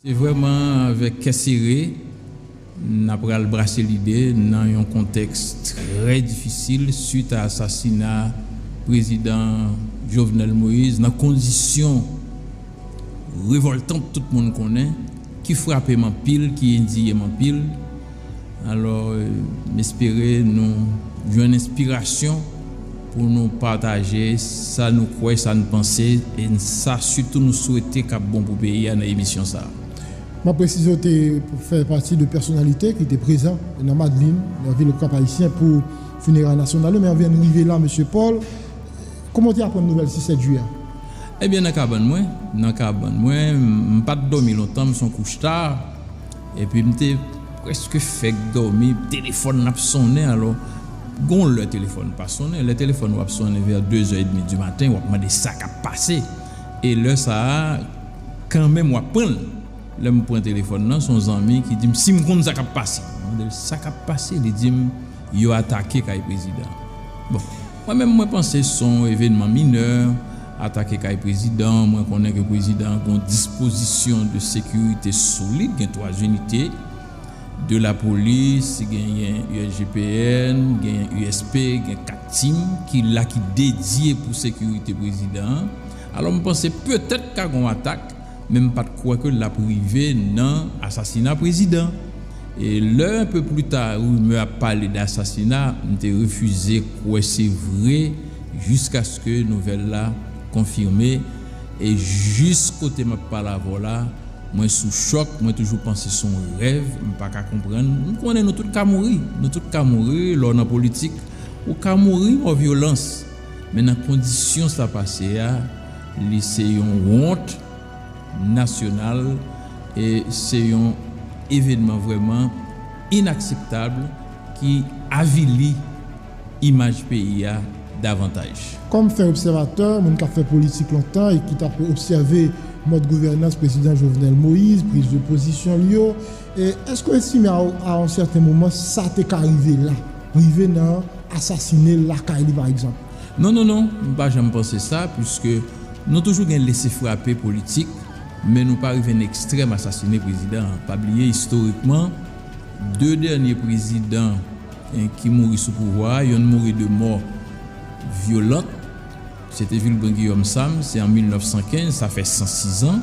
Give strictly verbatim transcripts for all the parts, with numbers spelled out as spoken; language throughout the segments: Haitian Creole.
Se vrèman avèk kè sere n ap pral brase lide nan yon kontèks trè difisil swit a asasina prezidan Jovenel Moïse nan kondisyon revòltan tout moun konnen, ki frape m anpil, ki endiye m anpil. Alò, m espere nou jwenn enspirasyon pou nou pataje sa nou kwè, sa n panse, e sa sitou nou swete k ap bon pou peyi a nan emisyon sa a. M ap presize w te fè pati de pèsonalite ki te prezan nan Madlin, nan vil Kap Ayisyen, pou fineray nasyonal yo, men anvan n rive la, mesye Paul, kòman w te aprann nouvèl sis sèt jiyè a? Ebyen, nan kabann mwen, nan kabann mwen, m pa t dòmi lontan, m se yon kouchta, epi m te prèske fèk dòmi, telefòn n ap sonnen, alò, gon lè telefòn pa sonnen, lè telefòn w ap sonnen vè de zè edmi di maten, w ap mande sa k ap pase, e lè sa a, kanmenm w ap pran l. Lè m pran telefòn nan, se yon zanmi ki di m si m konn sa k ap pase. Mwen mande l sa k ap pase, li di m yo atake kay prezidan. Bon, mwen menm mwen panse se yon evènman minè, atake kay prezidan, mwen konnen ke prezidan gen yon dispozisyon de sekirite solid, gen twa inite de lapolis, genyen U S G P N, genyen U S P, gen kat tim ki la ki dedye pou sekirite prezidan an. Alò m panse petèt ka gen yon atak, men m pa t kwè ke l ap rive nan asasina prezidan. E lè un peu plus tard rimè ap pale de asasina, m te refize kwè se vre jiskaske nouvèl la konfime. E jis kote m ap pale avè w la, mwen sou chòk, mwen toujou panse se yon rèv, m pa ka konprann. M konnen nou tout ka mouri, nou tout ka mouri lè w nan politik. Ou ka mouri mò vyolans, men nan kondisyon sa pase a, li se yon wont nasyonal e se yon evènman vrèman inakseptab ki avili imaj peyi a davantaj. Kòm fè obsèvatè, moun k ap fè politik lontan e ki t ap obsève mòd gouvènans prezidan Jovenel Moïse, priz de pozisyon l yo, e èske w estime a, a yon sèten moman sa te ka rive la, rive nan asasine l lakay li pa egzanp? Non, non, non, m pa janm panse sa, piske nou toujou gen lese frape politik, men nou pa rive nan ekstrèm asasine prezidan an. Pa bliye, istorikman, de dènye prezidan, eh, ki mouri sou pouvwa a, yonn mouri de mò vyolant, se te Vilbrun Guillaume Sam, se an mil nèf san kenz, sa fè san sis an.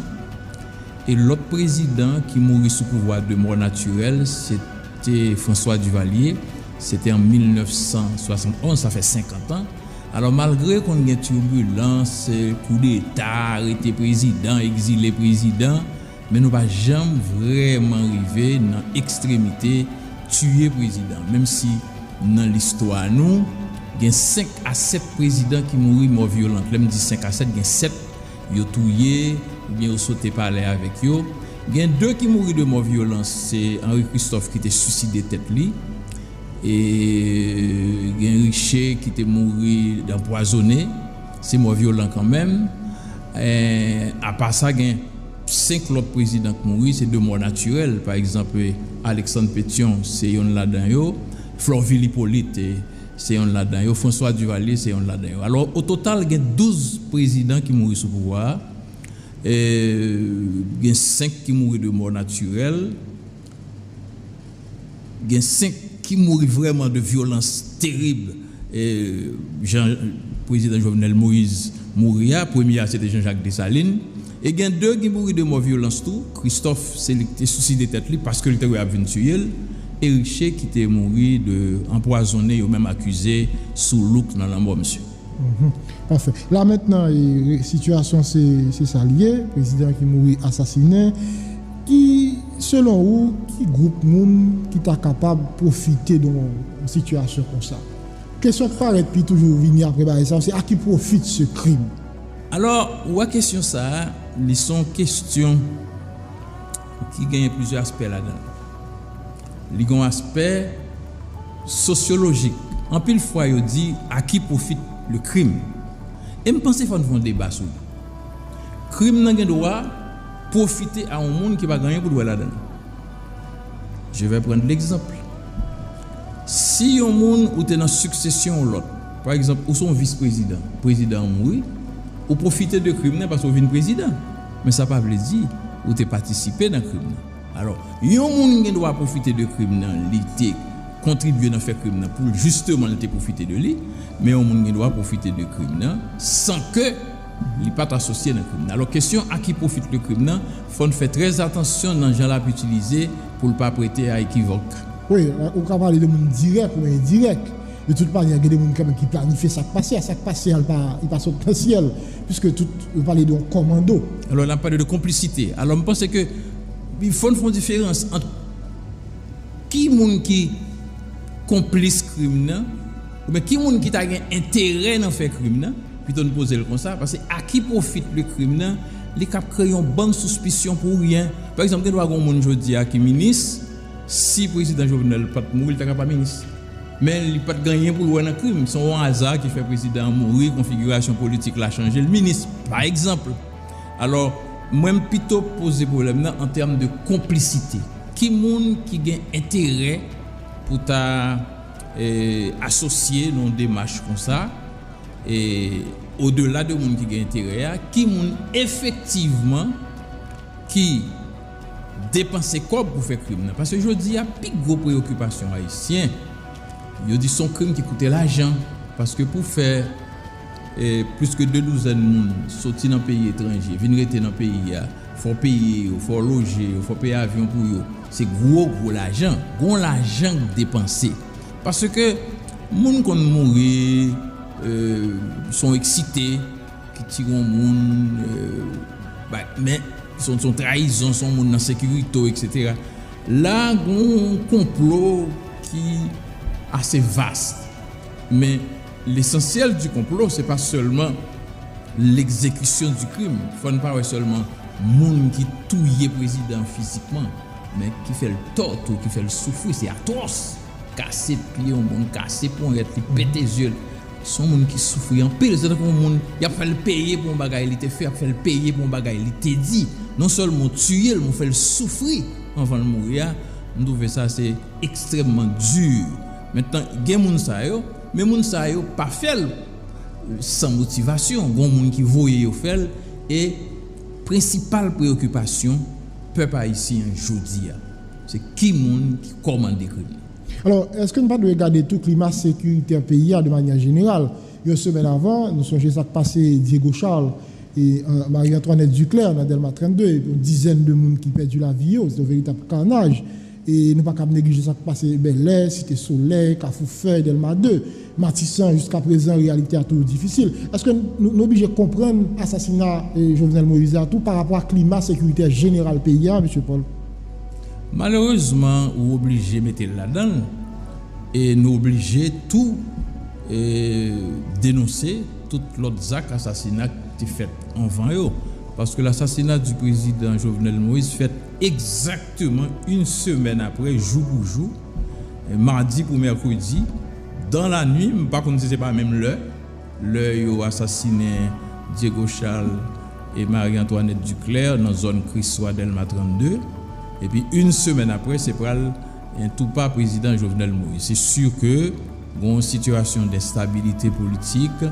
E lòt prezidan ki mouri sou pouvwa de mò natirèl, se te François Duvalier, se te an mil nèf san swasann onz, sa fè senkant an. Alò, malgre konn gen tibilans, koudeta, arete prezidan, egzile prezidan, men nou pa janm vrèman rive nan ekstremite tiye prezidan. Menm si nan listwa nou, gen senk a sèt prezidan ki mouri mò vyolan. Lè m di senk a sèt, gen sèt yo touye oubyen yo sote palè avèk yo. Gen de ki mouri de mò vyolans, se Henri Christophe ki te siside tèt li, e gen Riché ki te mouri anpwazonnen, se mò vyolan kanmenm. E, apa sa, gen senk lòt prezidan k mouri, se de mò natirèl. Pa egzanp, Alexandre Pétion, se yonn ladan yo. Florvil Hyppolite, se yonn ladan yo. François Duvalier, se yonn ladan yo. Alò, o total, gen douz prezidan ki mouri sou pouvwa a. E, gen senk ki mouri de mò natirèl. Gen senk ki mouri vrèman de vyolans terib, e, jan prezidan Jovenel Moïse mouri a. Premye a, se te Jean-Jacques Dessalines. E gen de ki mouri de mò vyolans tou. Christophe, se li ki te siside tèt li paske li te wè y ap vin tiye l. E Riché ki te mouri de anpwazonnen, yo menm akize sou louk nan lanmò misye. Mhm. Pafè. La mentnan, e, sitiyasyon se, se sa l ye, prezidan ki mouri asasinen. Ki, selon ou, ki gwoup moun ki ta kapab pwofite de yon sitiyasyon konsa? Kesyon k parèt pi toujou vini apre bagay sa yo, se à qui profite ce crime? Alò, ou wè kesyon sa a, li se yon kesyon ki genyen plizyè aspè ladan l. Li gen yon aspè sosyolojik. Anpil fwa, yo di, à qui profite le crime? E m panse fò n fè yon deba sou li. Krim nan gen dwa pwofite a yon moun ki pa gen anyen pou l wè ladan l. Je vais prendre l'exemple. Si yon moun ou te nan siksesyon yon lòt, pa egzanp, ou se yon vis prezidan, prezidan an mouri, ou pwofite de krim nan paske ou vin prezidan. Men sa pa vle di ou te patisipe nan krim nan. Alò, yon moun gen dwa pwofite de krim nan, li te kontribye nan fè krim nan pou l, jisteman, li te pwofite de li, men yon moun gen dwa pwofite de krim nan san ke li pa t asosye nan krim nan. Alò, kesyon à qui profite le crime nan, fò n fè trè atansyon nan jan l ap itilize pou l pa prete a ekivòk. Wi, ou ka pale de moun dirèk ou endirèk. De tout manyè, gen de moun kanmenm ki planifye sa k pase a. Sa k pase a, li pa, li pa sot nan syèl, piske tout, yo pale de yon kòmando. Alò, n ap pale de konplisite. Alò, m panse ke fò n fè yon diferans ant ki moun ki konplis krim nan, oubyen ki moun ki ta gen enterè nan fè krim nan, pito n poze l konsa, paske à qui profite le crime nan, li kab kreye yon bann sispisyon pou ryen. Pa egzanp, gen dwa gen yon moun jodi a ki minis, si prezidan Jovenel pa t mouri, li ta ka pa minis. Men li pa t gen anyen pou l wè nan krim. Se yon aza ki fè prezidan an mouri, konfigirasyon politik la chanje, l minis, pa egzanp. Alò, mwen, m pito poze pwoblèm nan an tèm de konplisite. Ki moun ki gen enterè pou ta, eh, asosye nan yon demach konsa? E odela de moun ki gen enterè a, ki moun efektivman ki depanse kòb pou fè krim nan? Paske jodi a, pi gwo preyokipasyon ayisyen, yo di se yon krim ki koute lajan. Paske pou fè, eh, plis ke de douzèn moun soti nan peyi etranje, vin rete nan peyi a, fò w peye yo, fò w loje yo, fò w peye avyon pou yo. Se gwo, gwo lajan. Gwo lajan k depanse. Paske moun konn mouri, eh, se yon eksite ki tire yon moun, eh, bay, men se yon, se yon trayizon, se yon moun nan sekirite w, etsetera. La, gen yon konplo ki ase vas. Men lesansyèl di konplo, se pa sèlman l'exécution du crime. Fò n pa wè sèlman moun ki touye prezidan fizikman, men ki fè l tò tou, ki fè l soufri, se atwòs. Kase pye yon moun, kase ponyèt li, pete zye l. Se yon moun ki soufri anpil. Se tankou yon moun, y ap fè l peye pou yon bagay li te fè, y ap fè l peye pou yon bagay li te di. Non sèlman w tiye l, men w fè l soufri anvan l mouri a. M twouve sa se ekstrèmman di. Mentnan, gen moun sa yo, men moun sa yo pa fè l san motivasyon. Gen moun ki voye yo fè l, e prensipal preyokipasyon pèp ayisyen an jodi a, se ki moun ki kòmande krim nan. Alò, èske n pa dwe gade tou klima sekiritè peyi a de manyè jeneral? Yon semèn avan, nou sonje sa k pase Diego Charles e, euh, Marie Antoinette Duclair nan Dèlma trannde, yon dizèn de moun ki pèdi lavi yo, se yon veritab kanaj. E nou pa kab neglije sa k pase Bèlè, Site Solèy, Kafou Fèy, Dèlma de, Matisan, jiskaprezan, reyalite a toujou difisil. Èske nou, nou oblije konprann asasina, eh, Jovenel Moïse la tou pa rapò a klima sekiritè jeneral peyi a, mesye Paul? Malerezman, ou oblije mete l ladan l, e nou oblije tou, eh, denonse tout lòt zak asasina ki te fèt anvan yo. Paske lasasina di prezidan Jovenel Moïse fèt egzakteman yon semèn apre, jou pou jou, eh, madi pou mèkredi, dan lanwi, m pa konn si se pa menm lè, lè yo asasinen Diego Charles e Marie Antoinette Duclair nan zòn Kriswa Dèlma trannde. Epi, yon semèn apre, se pral, eh, tou pa prezidan Jovenel Moïse. Se si ke gen yon sitiyasyon denstabilite politik,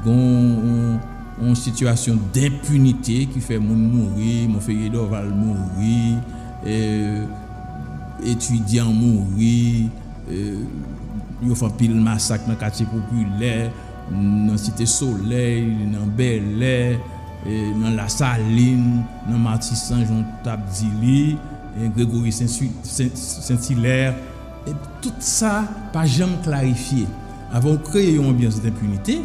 gen yon, yon sitiyasyon denpinite ki fè moun mouri, Monferrier Dorval mouri, eh, etidyan mouri, eh, yo fè anpil masak nan katye popilè, nan Site Solèy, nan Bèlè, eh, nan Lasalin, nan Matisan, jan w t ap di li, eh, Gregory Saint-Su-, Saint-, Saint-Hilaire. E tout sa pa janm klarifye. Avan w kreye yon anbyans denpinite,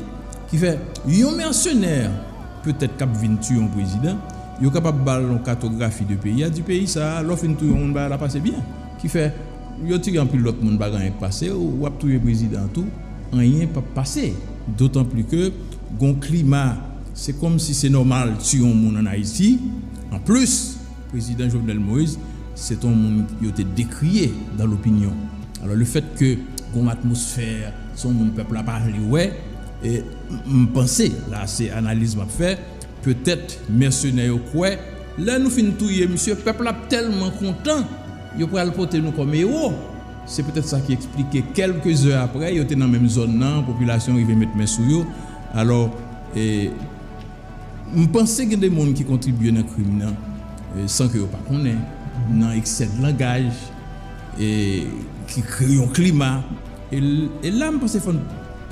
ki fè yon mèsenè petèt k ap vin tiye yon prezidan, yo kapab ba l yon katografi de peyi a, di peyi sa a, lè w fin touye yon moun, bagay la pase byen. Ki fè, yo tire anpil lòt moun, pa gen anyen k pase, w ap touye prezidan an tou, anyen p ap pase. Dotanpli ke gen yon klima, se kòmsi se nòmal tiye yon moun ann Ayiti. Anplis, prezidan Jovenel Moïse, se te yon moun yo te dekriye dans l'opinion. Alò, lefètke gen yon atmosfè, se yon moun pèp la pa vle wè, e m, m panse, la se analiz m ap fè, petèt mèsenè yo kwè, lè nou fin touye misye, pèp la ap tèlman kontan, yo pral pote nou kòm ewo. Se petèt sa ki eksplike, kèlke zè apre, yo te nan menm zòn nan, popilasyon rive met men sou yo. Alò, e, m panse gen de moun ki kontribye nan krim nan. e, san ke yo pa konnen, nan eksè de langaj, e, ki kreye yon klima. E, e la, m panse fò n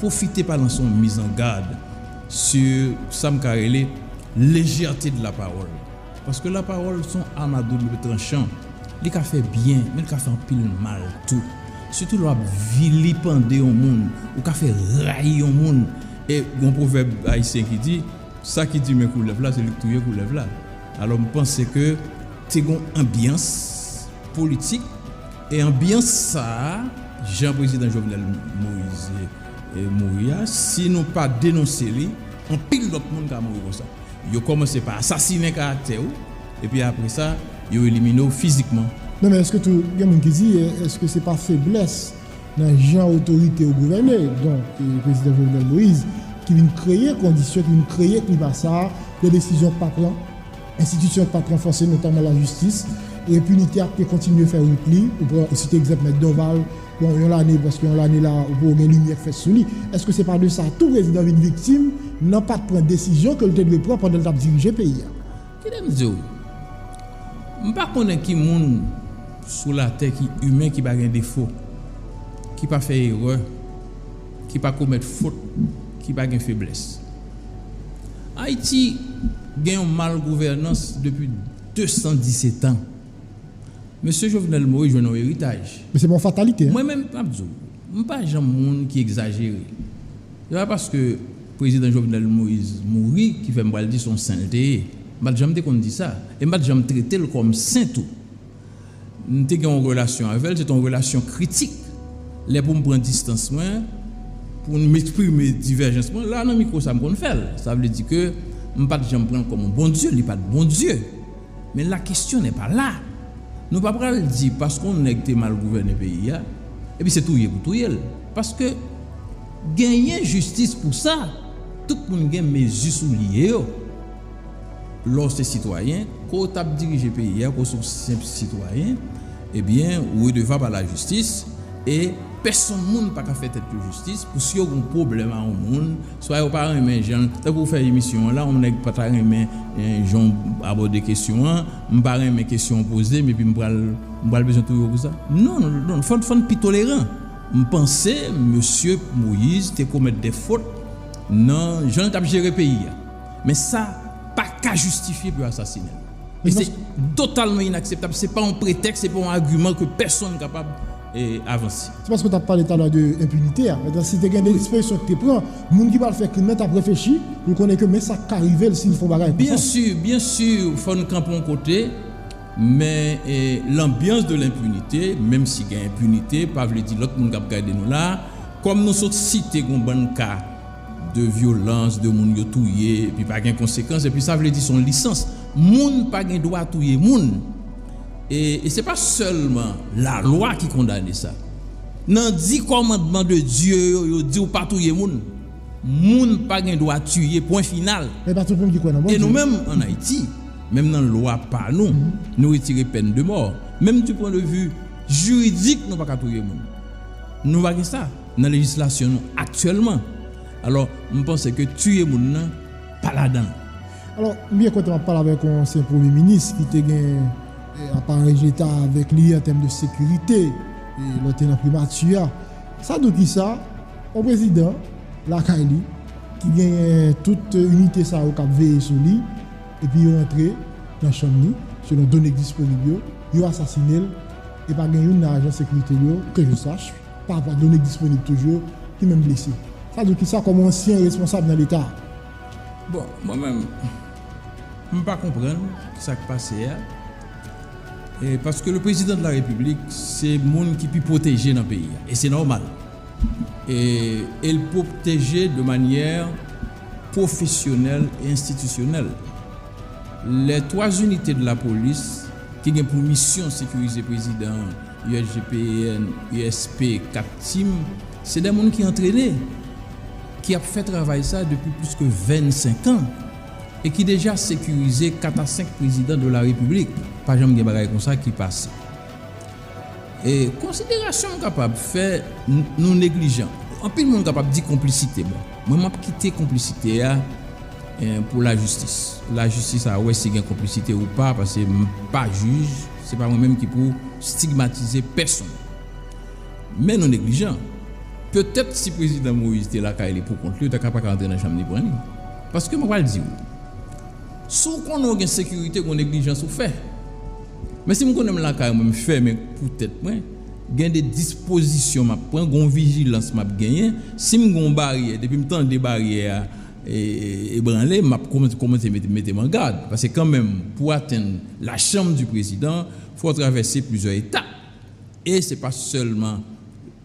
pwofite pa lanse yon mizangad sou sa m ka rele lejète de la pawòl. Paske lapawòl se yon am a doub tranchan. Li ka fè byen, men li ka fè anpil mal tou. Sitou lè w ap vilipande yon moun, ou ka fè rayi yon moun. E gen yon pwovèb ayisyen ki di, sa ki di men koulèv la, se li k touye koulèv la. Alò, m panse ke te gen yon anbyans politik, e anbyans sa a, jan prezidan Jovenel Moïse, e, mouri a, si nou pa denonse li, anpil lòt moun ka mouri konsa. Yo kòmanse pa asasinen karaktè w, epi apre sa, yo elimine w fizikman. Non, men èske tou, gen moun ki di, e, èske se pa feblès nan jan otorite yo gouvène, donk, e, prezidan Jovenel Moïse, ki vin kreye kondisyon, ki vin kreye klima sa a, de desizyon k pa pran, enstitisyon k pa pran fòse, notamman lajistis, enpinite a te kontinye fè wout li, ou pran, ou site egzanp Mèt Dorval, bon, yon lane, prèske yon lane la, ou poko gen limyè k fèt sou li. Èske se pa de sa tou prezidan vin viktim nan pa t pran desizyon ke l te dwe pran pandan l t ap dirije peyi a? Kite m di w, m pa konnen ki moun sou latè ki imen, ki pa gen defo, ki pa fè erè, ki pa komèt fot, ki pa gen feblès. Ayiti gen yon malgouvènans depi de san disèt an. Mesye Jovenel Moïse jwenn yon eritaj. Men se pa yon fatalite, en. Mwen menm, m ap di w, m pa janm moun ki egzajere. Se pa paske prezidan Jovenel Moïse mouri ki fè m pral di se yon sen l te ye. M pa t janm te konn di sa. E m pa t janm trete l kòm sen tou. M te gen yon relasyon avè l, se te yon relasyon kritik. Lè pou m pran distans mwen, pou m eksprime divèjans mwen, la nan mikwo sa m konn fè l. Sa vle di ke m pa t janm pran l kòm yon Bondye, li pa t Bondye. Men la question n'est pas là. Nou pa pral di paske yon nèg te mal gouvène peyi a, epi se touye pou touye l. Paske genyen jistis pou sa. Tout moun gen mezi souliye yo. Lè w se sitwayen, ke w t ap dirije peyi a, ke w se yon senp sitwayen, ebyen, ou redevab a lajistis, e pèsonn moun pa ka fè tèt yo jistis pou si yo gen yon pwoblèm a yon moun, swa yo pa renmen jan l, tankou w fè emisyon an la, yon nèg pa ta renmen, eh, jan w abòde kesyon an, m pa renmen kesyon w poze m, epi m pral, m pral bezwen touye w pou sa. Non, non, non, fò, fò n pi toleran. M panse mesye Moïse te komèt de fot nan jan l t ap jere peyi a. Men sa pa ka jistifye pou yo asasinen l. E se totalman inakseptab. Se pa yon pretèks, se pa yon agiman ke pèsonn kapab, eh, avanse. Se paske w t ap pale talè de enpinite a. Mentnan, si te gen de disponisyon ki te pran, moun ki pral fè krim nan t ap reflechi pou l konnen ke men sa k ka rive l si l fè yon bagay konsa. Byen si, byen si, fò n kanpe yon kote, men, eh, lanbyans de lenpinite, menm si gen enpinite, pa vle di lòt moun k ap gade nou la, kòm nou sot site yon bann ka de vyolans, de moun yo touye, epi pa gen konsekans, epi sa vle di se yon lisans. Moun pa gen dwa touye moun. E, e se pa sèlman lalwa ki kondane sa. Nan di kòmandman de Dye yo, yo di w pa touye moun. Moun pa gen dwa tiye, pwen final. Men pa tout moun ki kwè nan Bondye. E nou menm, ann Ayiti, menm nan lwa pa nou, nou retire pèn de mò. Menm du point de vue jiridik, nou pa ka touye moun. Nou pa gen sa nan lejislasyon nou aktyèlman. Alò, m panse ke tiye moun nan pa ladan l. Alò, m byen kontan m ap pale avèk yon ansyen premye minis ki te gen, eh, aparèy leta avèk li an tèm de sekirite, eh, lè w te nan primati a. Sa di w kisa, yon prezidan lakay li, ki genyen tout inite sa yo k ap veye sou li, epi yo rantre nan chanm li, selon done k disponib yo, yo asasine l, e pa gen youn nan ajan sekirite yo, que je sache, pa rapò a done k disponib toujou, ki menm blese. Sa di w kisa kòm yon ansyen responsab nan leta? Bon, mwen menm, m pa konprann sa k pase a. E, paske le président de la République, se moun ki pi pwoteje nan peyi a. E se nòmal. E, e l pwoteje de manyè pwofesyonèl e enstitisyonèl. Les trois unités de la police ki gen pou misyon sekirize prezidan an, U S G P N, U S P, kat tim, se de moun ki antrene, ki ap fè travay sa depi plis ke vennsenk an e ki deja sekirize kat a senk prezidan de la repiblik. Pa janm gen bagay konsa ki pase. E konsiderasyon m kapab fè, n-, nou neglijan. Anpil moun kapab di konplisite. Bon, mwen, m ap kite konplisite a eh, pou lajistis. Lajistis a wè si gen konplisite ou pa, paske m pa jij, se pa mwen menm ki pou stigmatize pèsonn. Men nou neglijan. Petèt si prezidan Moïse te lakay li pou kont li, yo ta ka pa ka antre nan chanm li pran li. Paske mwen pral di w, si w konnen w gen sekirite, gen neglijans ou fè. Men si m konnen m lakay mwen, m fèmen pou tèt mwen, gen de dispozisyon m ap pran, gen vijilans m ap genyen. Si m gen yon baryè, depi m tande baryè a, e, e, ebranle, m ap kòmanse, kòmanse mete, mete m an gad. Paske kanmenm, pou atenn la chanm di prezidan, fò w travèse plizyè etap. E se pa sèlman,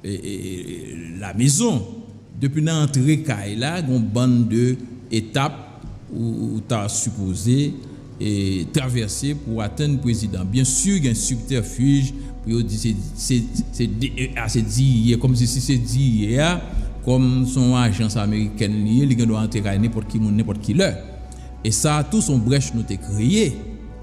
e, e, e, la mezon. Depi nan antre kay la, gen yon bann de etap ou, ou ta sipoze, e, travèse pou atenn prezidan. Byen si, gen sibtèfij pou yo di se, se, se D E A, se D E A, kòmsi si se D E A, kòm se yon ajans amerikèn li ye, li gen dwa antre kay nenpòt ki moun, nenpòt ki lè. E sa a tou se yon brèch nou te kreye.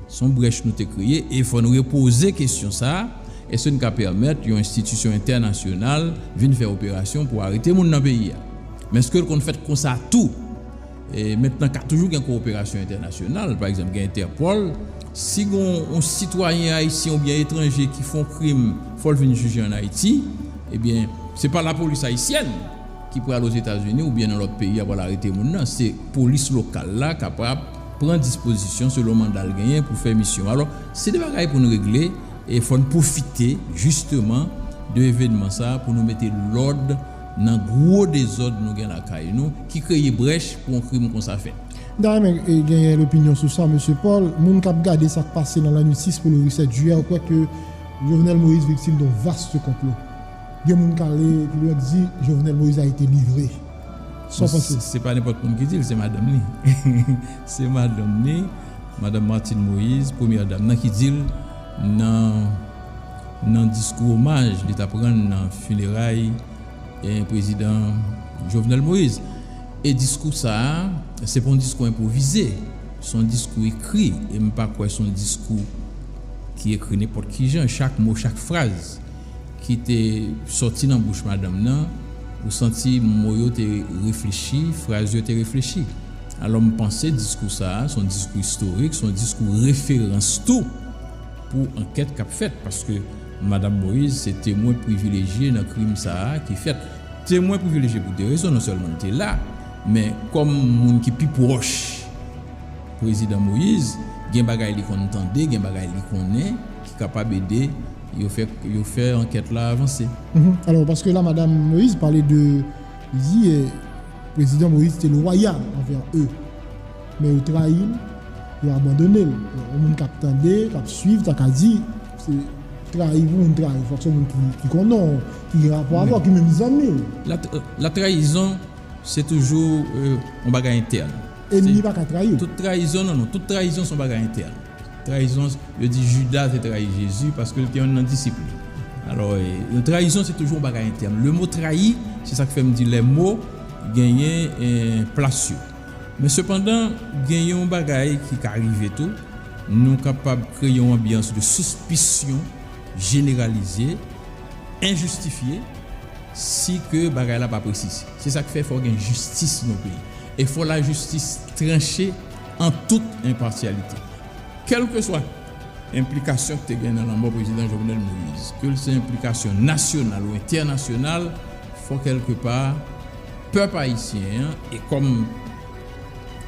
Se yon brèch nou te kreye e fò n repoze kesyon sa a, èske n ka pèmèt yon enstitisyon entènasyonal vin fè operasyon pou arete moun nan peyi a? Men èske l konn fèt konsa tou? E mentnan, ka toujou gen kowoperasyon entènasyonal, pa egzanp, gen Entèpòl. Si gen yon sitwayen ayisyen oubyen etranje ki fè yon krim, fò l vin jije ann Ayiti, ebyen, se pa lapolis ayisyèn ki pral Ozetazini oubyen nan lòt peyi a pral arete moun nan. Se polis lokal la kapab pran dispozisyon selon manda l genyen pou fè misyon. Alò, se de bagay pou n regle e fò n pwofite jisteman de evènman sa a pou nou mete lòd nan gwo dezòd nou gen lakay nou ki kreye brèch pou yon krim konsa fèt. M ta renmen, e, genyen lopinyon sou sa, mesye Paul. Moun k ap gade sa k pase nan lannwit sis pou leve sèt jiyè, yo kwè ke Jovenel Moïse viktim de yon vaste konplo. Gen moun k ale pi lwen, di Jovenel Moïse a été livré. Sa w panse? Se pa nenpòt moun ki di l, se madanm li. Se madanm li, madanm Martine Moïse, premyè dam nan, ki di l nan, nan diskou omaj li t ap rann nan fineray, eh, prezidan Jovenel Moïse. E diskou sa a, se pa yon diskou enpwovize, se yon diskou ekri, e m pa kwè se yon diskou ki ekri nenpòt ki jan. Chak mo, chak fraz ki te sòti nan bouch madanm nan, ou santi mo yo te reflechi, fraz yo te reflechi. Alò, m panse diskou sa a, se yon diskou istorik, se yon diskou referans tou pou ankèt k ap fèt, paske madanm Moïse se temwen privilejye nan krim sa a ki fèt. Temwen privilejye pou de rezon, non sèlman l te la, men kòm moun ki pi pwòch prezidan Moïse, gen bagay li konn tande, gen bagay li konnen ki kapab ede yo fè, yo fè ankèt la avanse. Mhm. Alò, paske la, madanm Moïse pale de, li di, eh, prezidan Moïse te lwayal anvè eux. Men yo trayi l, yo abandone l. Yon moun k ap tande, k ap swiv, ta ka di, se trayi pou moun trayi. Fòk se yon moun ki, ki konnen w, ki gen rapò avè w, ki menm zanmi w. La, la trayizon, se toujou, euh, yon bagay entèn. Enmi pa ka trayi w. Tout trayizon, non, non, tout trayizon se yon bagay entèn. Trayizon, yo di Jida te trayi Jezi paske l te yonn nan disip li. Alò, eh, yon trayizon, se toujou yon bagay entèn. Le mo trayi, se sa k fè m di lè mo genyen, eh, plas yo. Men sepandan, gen yon bagay ki ka rive tou. Nou kapab kreye yon anbyans de sispisyon jeneralize, enjistifye, si ke bagay la pa presize. Se sa k fè fò gen jistis nan peyi. E fò lajistis tranche an tout enpasyalite. Kèlkeswa enplikasyon ki te gen nan lanmò prezidan Jovenel Moïse, ke l se enplikasyon nasyonal ou entènasyonal, fò kèlkepa pèp ayisyen an, e kòm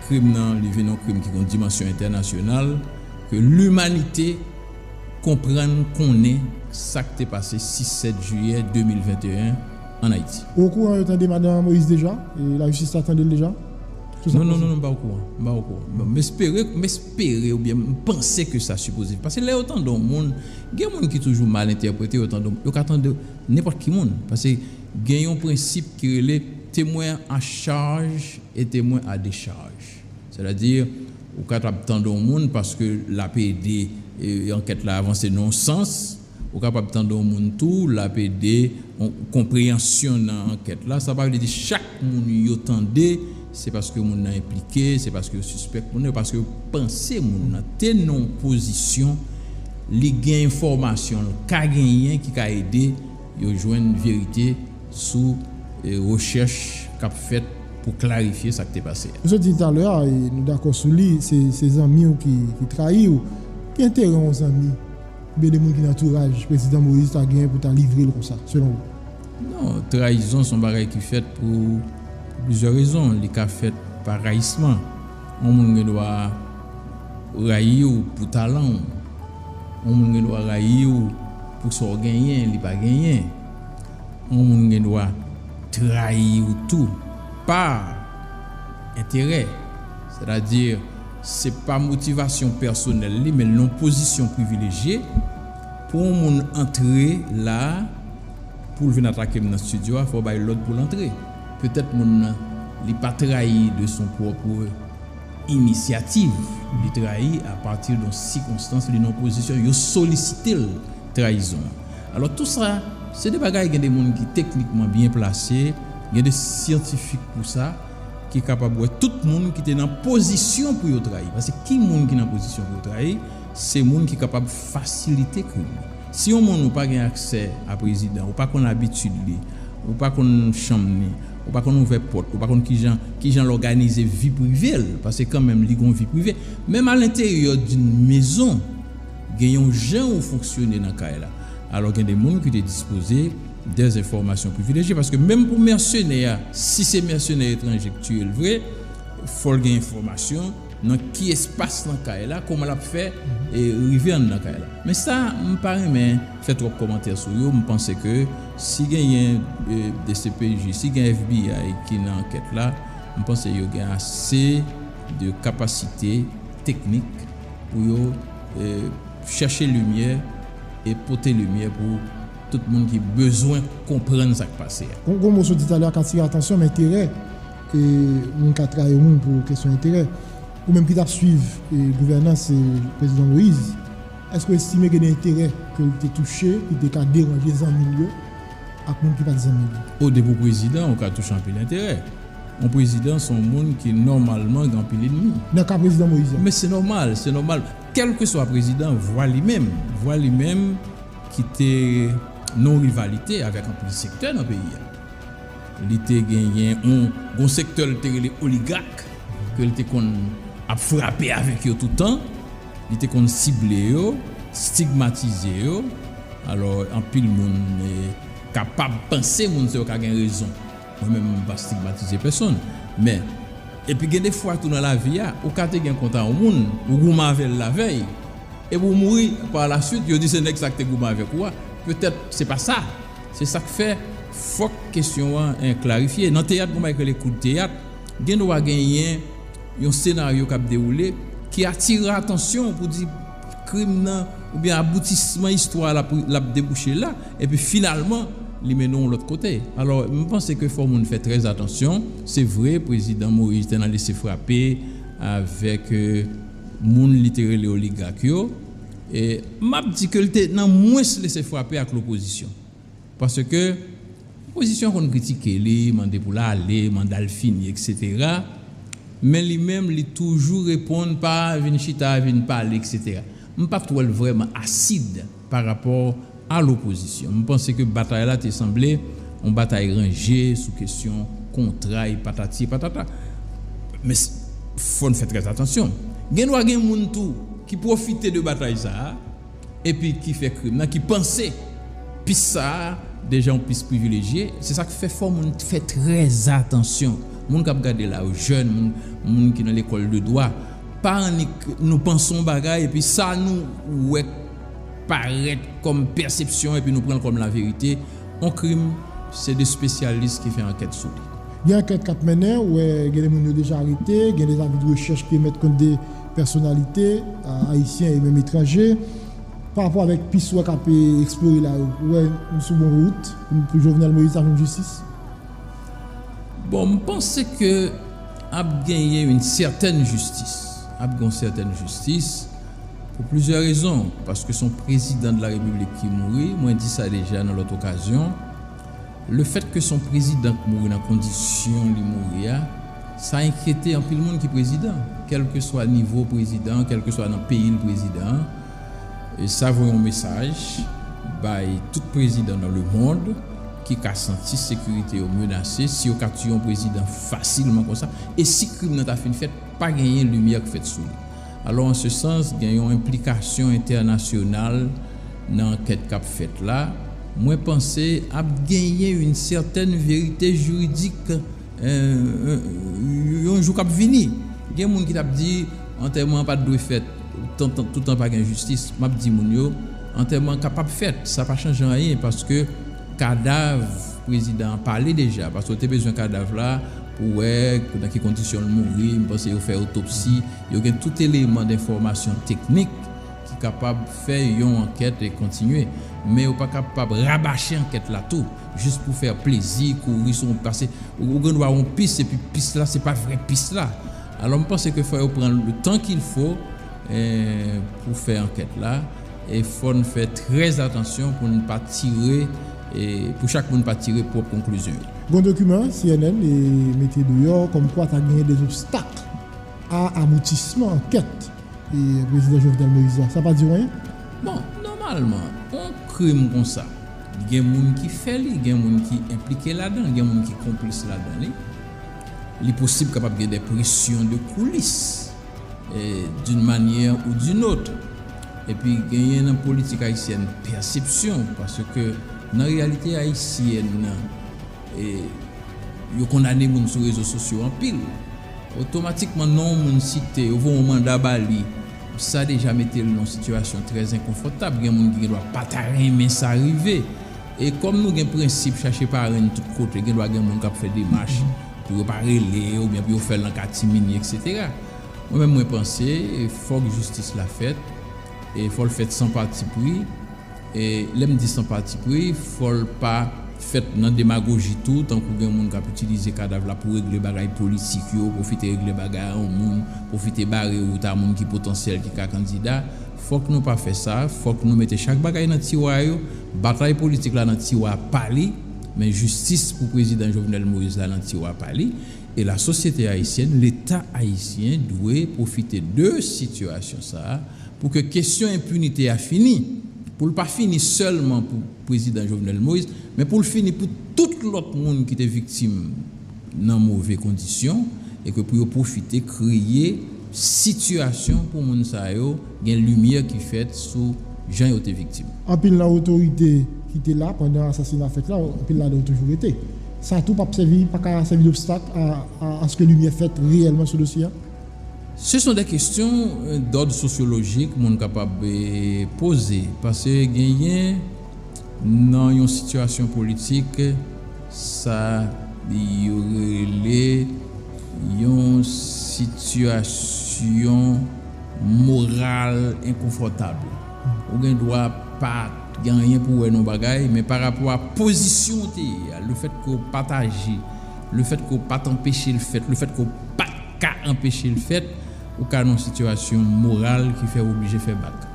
krim nan, li vin yon krim ki gen yon dimansyon entènasyonal, ke limanite konprann, konnen sa k te pase sis sèt jiyè de mil venteyen ann Ayiti. Ou okouran yo tande madanm Moïse deja? E lajistis la tande l deja? Sou sa k pase? Non, non, non, non, m pa okouran. M pa okouran. Bon, m espere, m espere oubyen m panse ke sa sipoze. Paske lè yo tande yon moun, gen moun ki toujou mal entèprete, yo tande, yo ka tande nenpòt ki moun. Paske gen yon prensip ki rele témoin à charge et témoin à décharge. Sètadi, ou kapab tande yon moun paske l ap ede, e, ankèt la avanse nan yon sans, ou kapab tande yon moun tou, l ap ede yon konpreyansyon nan ankèt la. Sa pa vle di chak moun yo tande, se paske moun nan enplike, se paske yo sispèk moun nan, paske yo panse moun nan te nan yon pozisyon, li gen enfòmasyon l ka genyen ki ka ede yo jwenn verite sou, e, rechèch k ap fèt pou klarifye sa k te pase a. Ou sot di talè a, e nou dakò sou li, se, se zanmi w ki, ki trayi w. Ki enterè yon zanmi oubyen de moun ki nan antouraj Prezidan Moïse ta genyen pou ta livre l konsa, selon ou? Non, trayizon se yon bagay ki fèt pou, pou plizyè rezon. Li ka fèt pa rayisman. Yon moun gen dwa rayi w pou talan w. Yon moun gen dwa rayi w pou sa w genyen, li pa genyen. Yon moun gen dwa trayi w tou pa enterè. Sètadi, se pa motivasyon pèsonèl li, men l nan pozisyon privilejye. Pou yon moun antre la, pou l vin atake m nan estidyo a, fò w bay lòd pou l antre. Petèt moun nan, li pa trayi de son pwòp inisyativ, li trayi apati de yon sikonstans, li nan pozisyon, yo solisite l trayizon an. Alò, tou sa, se de bagay, gen de moun ki teknikman byen plase, gen de syantifik pou sa, ki kapab wè tout moun ki te nan pozisyon pou yo trayi. Paske ki moun ki nan pozisyon pou yo trayi? Se moun ki kapab fasilite krim. Si yon moun ou pa gen aksè a prezidan, ou pa konn abitid li, ou pa konn chanm li, ou pa konn ouvè pòt, ou pa konn kijan, kijan l òganize vi prive l, paske kanmenm li gon vi prive, menm alenteryè d'une maison, gen yon jan ou fonksyone nan kay la. Alò, gen de moun ki te dispoze de enfòmasyon privilejye, paske menm pou mèsenè a, si se mèsenè etranjè k tiye l vre, fò l gen enfòmasyon nan ki espas nan kay la, kòman l ap fè e rive anndan kay la. Men sa, m pa renmen fè twòp kòmantè sou yo. M panse ke si genyen e, D C P J, si gen F B I ki nan ankèt la, m panse yo gen ase de kapasite teknik pou yo e, chèche limyè e pote limyè pou tout moun ki bezwen konprann sa k pase a. Gon, gon mo sot di talè a k atire atansyon m, enterè, e, moun ka trayi moun pou kesyon enterè. Ou menm ki t ap swiv e, gouvènans e, Prezidan Moïse, èske w estime gen de enterè ke l te touche, ki te ka deranje zanmi l yo ak moun ki pa t zanmi l yo? O, depi w prezidan, ou ka touche anpil enterè. Yon prezidan se yon moun ki nòmalman gen anpil enmi. Nan ka Prezidan Moïse la. Men se nòmal, se nòmal. Kèlkeswa prezidan, vwa li menm, vwa li menm ki te nan rivalite avèk anpil sektè nan peyi a. Li te genyen yon, yon sektè li te rele oligak, ke li te konn ap frape avèk yo toutan. Li te konn sible yo, stigmatize yo. Alò, anpil moun e, kapab panse moun sa yo ka gen rezon. Mwen menm, m pa stigmatize pèsonn. Men, epi gen de fwa tou nan lavi a, ou ka te gen kont a yon moun, ou goumen avè l lavèy, epi w mouri pa la swit, yo di se nèg sa k te goumen avèk ou a. Petèt se pa sa. Se sa k fè, fòk kesyon an en, klarifye. Nan teyat, gon bagay k rele kou d teyat, gen dwa genyen yon senaryo k ap dewoule ki atire atansyon pou di krim nan oubyen aboutisman istwa a l ap, l ap debouche la, epi finalman, li mennen w lòt kote. Alò, m panse ke fò moun fè trè atansyon. Se vre, Prezidan Moïse te nan lese frape avèk e, moun li te rele oligak yo. E m ap di ke l te nan mwens lese frape ak lopozisyon. Paske opozisyon konn kritike li, mande pou l ale, manda l fini, etsetera. Men li menm, li toujou reponn pa vin chita, vin pale, etsetera. M pa t wè l vrèman asid pa rapò a lopozisyon. M panse ke batay la te sanble yon batay ranje sou kesyon kontra e patati e patata. Men s-, fò n fè trè atansyon. Gen dwa gen moun tou ki pwofite de batay sa a, epi ki fè krim nan, ki panse pis sa a deja yon pis privilejye. Se sa k fè fò moun fè trè atansyon. Moun k ap gade la yo, jèn, moun, moun ki nan lekòl de dwa, pa annik nou panse yon bagay, epi sa nou wè parèt kòm pèsepsyon, epi nou pran l kòm laverite. Yon krim, se de espesyalis ki fè ankèt sou li. Gen ankèt k ap mennen, ou wè gen de moun yo deja arete, gen de zavi de rechèch ki emèt kont de pèsonalite a, ayisyen e menm etranje. Pa rapò avèk pis ou wè k ap eksplore la yo, ou wè nou sou bon wout pou, pou Jovenel Moïse ta jwenn jistis? Bon, m panse ke ap genyen yon sètèn jistis. Ap gen yon sètèn jistis pou plizyè rezon. Paske se yon prezidan de la repiblik ki mouri, mwen di sa deja nan lòt okazyon. Lefèt ke se yon prezidan k mouri nan kondisyon li mouri a, sa enkyete anpil moun ki prezidan, kèlkeswa nivo prezidan, kèlkeswa nan peyi l prezidan an. E sa voye yon mesaj bay tout prezidan nan lemond ki ka santi sekirite yo menase si yo ka tiye yon prezidan fasilman konsa, e si krim nan ta fin fèt, pa genyen limyè k fèt sou li. Alò, an se sans, gen yon enplikasyon entènasyonal nan ankèt k ap fèt la. Mwen panse ap genyen yon sètèn verite jiridik, eh, yon jou k ap vini. Gen moun ki t ap di antèman an pa t dwe fèt, tan, tan, toutan pa gen jistis. M ap di moun yo, antèman an kapab fèt, sa pa chanje anyen, paske kadav prezidan an pale deja, paske yo te bezwen kadav la pou wè nan ki kondisyon l mouri. M panse yo fè otopsi, yo gen tout eleman d enfòmasyon teknik ki kapab fè yon ankèt e kontinye. Men yo pa kapab rabache ankèt la tou, jis pou fè plezi, kouri sou yon, paske ou, ou gen dwa yon pis, epi pis la, se pa vrè pis la. Alò, m panse ke fò yo pran le temps qu'il faut, eh, pou fè ankèt la, e fò n fè trè atansyon pou n pa tire, e pou chak moun pa tire pwòp konklizyon yo. Gon dokiman C N N e mete deyò kòmkwa ta genyen de zobstak a aboutisman ankèt e prezidan Jovenel Moïse la. Sa pa di w anyen? Bon, nòmalman, yon krim konsa, gen moun ki fè li, gen moun ki enplike ladan, gen moun ki konplis ladan li. Li posib kapab gen de presyon de koulis, eh, d'une manière ou d'une autre. Epi genyen nan politik ayisyèn pèsepsyon, paske nan reyalite ayisyèn nan, eh, yo kondane moun sou rezo sosyo anpil. Otomatikman, non yon moun site, yo voye yon manda ba li, sa deja mete l nan yon sitiyasyon trè enkonfòtab. Gen moun ki gen dwa pa ta renmen sa rive. E kòm nou gen prensip chache parenn tout kote, gen dwa gen moun k ap fè demach pou yo pa rele, oubyen pou yo fè l nan katimini, etsetera. Mwen menm, mwen panse, fòk jistis la fèt, e fò l fèt san patipri. E lè m di san patipri, fò l pa fèt nan demagoji tou, tankou gen moun k ap itilize kadav la pou regle bagay politik yo, pwofite regle bagay a yon moun, pwofite bare wout a moun ki potansyèl ki ka kandida. Fòk nou pa fè sa, fòk nou mete chak bagay nan tiwa yo, batay politik la nan tiwa pa li, men jistis pou prezidan Jovenel Moïse la nan tiwa pa li. E lasosyete ayisyèn, Leta ayisyen dwe pwofite de sitiyasyon sa a pou ke kesyon enpinite a fini, pou l pa fini sèlman pou prezidan Jovenel Moïse, men pou l fini pou tout lòt moun ki te viktim nan move kondisyon, e ke pou yo pwofite kreye sitiyasyon pou moun sa yo gen limyè ki fèt sou jan yo te viktim. Anpil nan otorite ki te la pandan asasina fèt la, anpil ladan yo toujou rete. Sa tou p ap sèvi, pa ka sèvi d obstak a, a, aske limyè fèt reyèlman sou dosye a? Ce sont des questions, euh, d'ordre sociologique moun kapab, eh, poze, paske genyen nan yon sitiyasyon politik, sa yo rele yon sitiyasyon moral enkonfòtab. Ou gen dwa pa gen anyen pou wè nan bagay, men pa rapò a pozisyon w te ye a, lefètke w pa t aji, lefètke w pa t anpeche l fèt, lefètke w pa t ka anpeche l fèt, ou ka nan yon sitiyasyon moral ki fè w oblije fè bak.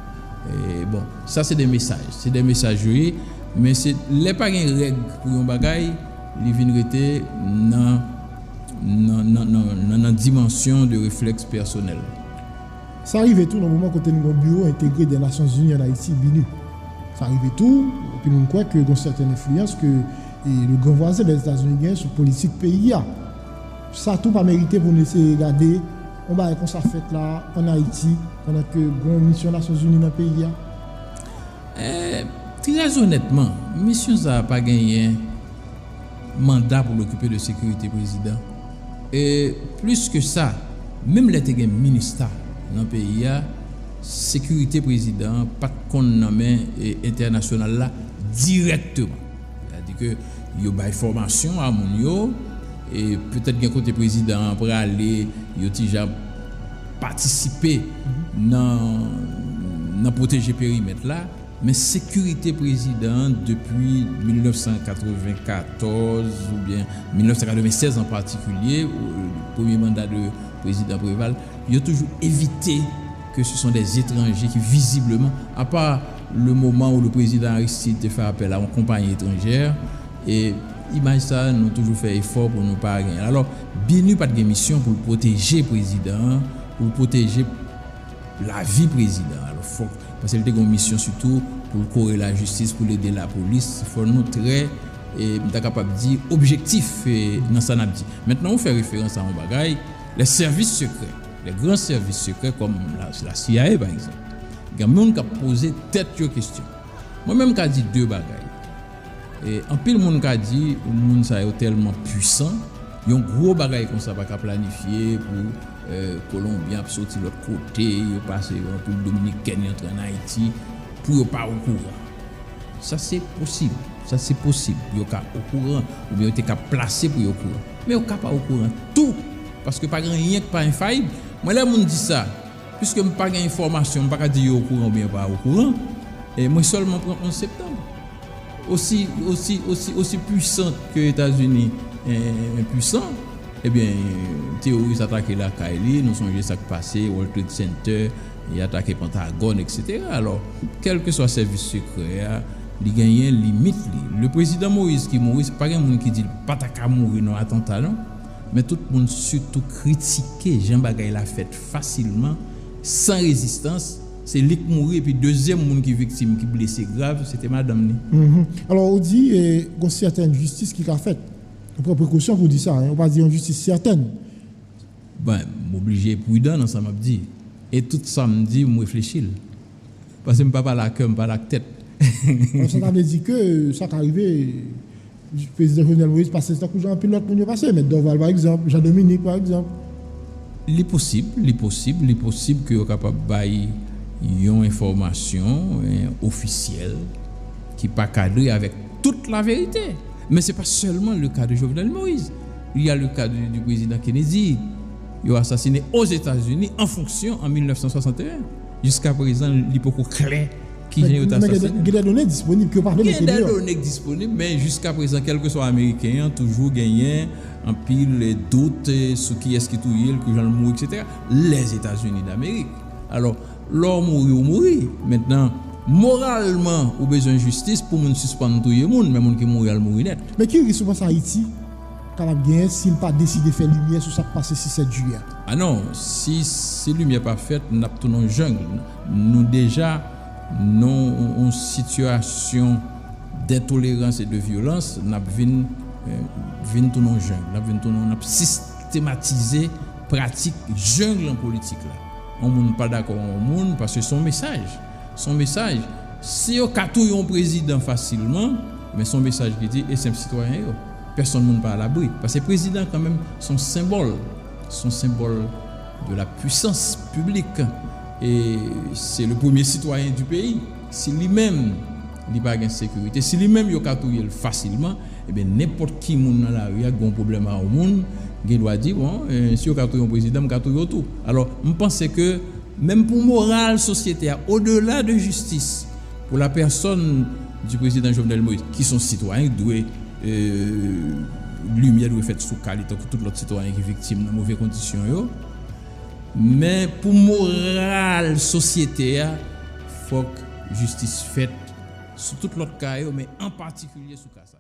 E, bon, sa se de mesaj. Se de mesaj yo ye, men se lè pa gen règ pou yon bagay, li vin rete nan, nan, nan, nan, nan, nan dimansyon de reflèks pèsonèl. Sa rive tou nan moman kote n gen yon biwo entegre de Nasyonzini ann Ayiti, BINUH. Sa rive tou, anpil moun kwè ke gen yon sètèn enfliyans ke, e, le gran vwazen Lèzetazini gen sou politik peyi a. Sa tou pa merite pou n eseye gade yon bagay konsa fèt la ann Ayiti, pandan ke gen yon misyon Nasyonzini nan peyi a? Eh, trè onètman, misyon sa a pa genyen manda pou l okipe de sekirite prezidan. E plis ke sa, menm lè te gen MINUSTAH nan peyi a, sekirite prezidan an pa t konn nan men, e, entènasyonal la dirèkteman. Sètadi ke yo bay fòmasyon a moun yo, e petèt gen kote prezidan an prale, yo ti jan patisipe nan, nan pwoteje perimèt la, men sekirite prezidan an depi mil nèf san katreven katòz oubyen mil nèf san katreven sèz an patikilye, premye manda de prezidan Préval, yo toujou evite que ce sont des étrangers qui visiblement, à part le moment où le président Aristide te fè apèl a yon konpayi etranjè, e imaj sa a, nou toujou fè efò pou nou pa genyen. Alò, BINUH pa t gen misyon pou l pwoteje prezidan an, pou l pwoteje lavi prezidan an. Alò, fòk, paske l te gen yon misyon sitou pou l kore lajistis, pou l ede lapolis. Fò nou trè e, m ta kapab di, objektif, e, nan sa n ap di. Mentnan, ou fè referans a yon bagay, les services secrets, les grands services secrets, kòm la, la C I A, pa egzanp. Gen moun k ap poze tèt yo kesyon. Mwen menm, m ka di de bagay. E, anpil moun ka di, moun sa yo tèlman pwisan, yon gwo bagay konsa pa ka planifye pou, e, Kolonbyen ap soti lòt kote, yo pase yon pil Dominikèn, yo antre ann Ayiti, pou yo pa okouran. Sa se posib. Sa se posib. Yo ka okouran, oubyen yo te ka plase pou yo okouran. Men yo ka pa okouran tou, paske pa gen anyen k pa enfayib. Mwen, lè moun di sa, piske m pa gen enfòmasyon, m pa ka di yo okouran oubyen yo pa okouran. E mwen sèlman pran onz septanm. Osi, osi, osi, osi pwisan ke Etazini, eh, pwisan, ebyen, teworis atake lakay li, nou sonje sa k pase, World Trade Center, e atake Pantagòn, etsetera. Alò, kèlkeswa sèvis sekrè a, li genyen limit li. Le prezidan Moïse ki mouri, se pa gen moun ki di l pa ta ka mouri nan atanta, non. Men tout moun sitou kritike jan bagay la fèt fasilman, san rezistans. Se li k mouri, epi dezyèm moun ki viktim, ki blese grav, se te madanm li. Mhm. Alò, ou di, eh, gon sètèn jistis ki ka fèt. Ou pran prekosyon pou di sa, hein. Ou pa di yon jistis sètèn. Bon, m oblije pridan nan sa m ap di. E tout sa m di, m reflechi l. Paske m pa pale ak kè, m pale ak tèt. Alò, sa ta vle di ke sa ka rive, prezidan Jovenel Moïse pase tankou jan anpil lòt moun yo pase, Mèt Dorval pa egzanp, Jean Dominique pa egzanp. Li posib, li posib, li posib ke yo kapab bay yon enfòmasyon, eh, ofisyèl ki pa kadre avèk tout laverite. Men se pa sèlman le ka de Jovenel Moïse. Il y a le cas du, du président Kennedy. Yo asasine Ozetazini an fonksyon an mil nèf san swasannteyen. Jiska prezan, li poko klè ki jan yo te asasine l. Gen de done disponib ke yo pa vle mete deyò. Gen de done k disponib, men jiska prezan, kèlkeswa Ameriken an, toujou genyen anpil dout, eh, sou kiyès ki touye l, ki jan l mouri, etsetera. Lèzetazini Damerik. Alò, lè w mouri, ou mouri. Mentnan, moralman, ou bezwen jistis pou moun sispann touye moun, men moun ki mouri, al mouri nèt. Men ki risk ou panse Ayiti kapab genyen si l pa deside fè limyè sou sa k pase sis sèt jiyè a? A non, si, si limyè pa fèt, n ap tounen yon jang. Nou deja nan yon sitiyasyon dentolerans e de vyolans, n ap vin, eh, vin tounen yon jang. N ap vin tounen, n ap sistematize pratik jang nan politik la. Yon moun pa dakò ak yon moun, paske se yon mesaj. Se yon mesaj. Si yo ka touye yon prezidan fasilman, men se yon mesaj ki di, e senp sitwayen yo. Pèsonn moun pa alabri. Paske prezidan kanmenm se yon senbòl. Se yon senbòl de la puissance publique. E se le premye sitwayen du peyi. Si li menm, li pa gen sekirite, si li menm yo ka touye l fasilman, ebyen, nenpòt ki moun nan lari a ki gen yon pwoblèm a yon moun, gen dwa di, bon, eh, si yo ka touye yon prezidan, m ka touye w tou. Alò, m panse ke menm pou moral sosyete a, au-delà de justice, pour la personne du président Jovenel Moïse, ki se yon sitwayen ki dwe, eh, limyè dwe fèt sou ka li tankou tout lòt sitwayen ki viktim nan move kondisyon yo. Men pou moral sosyete a, fòk jistis fèt sou tout lòt ka yo, men an patikilye sou ka sa.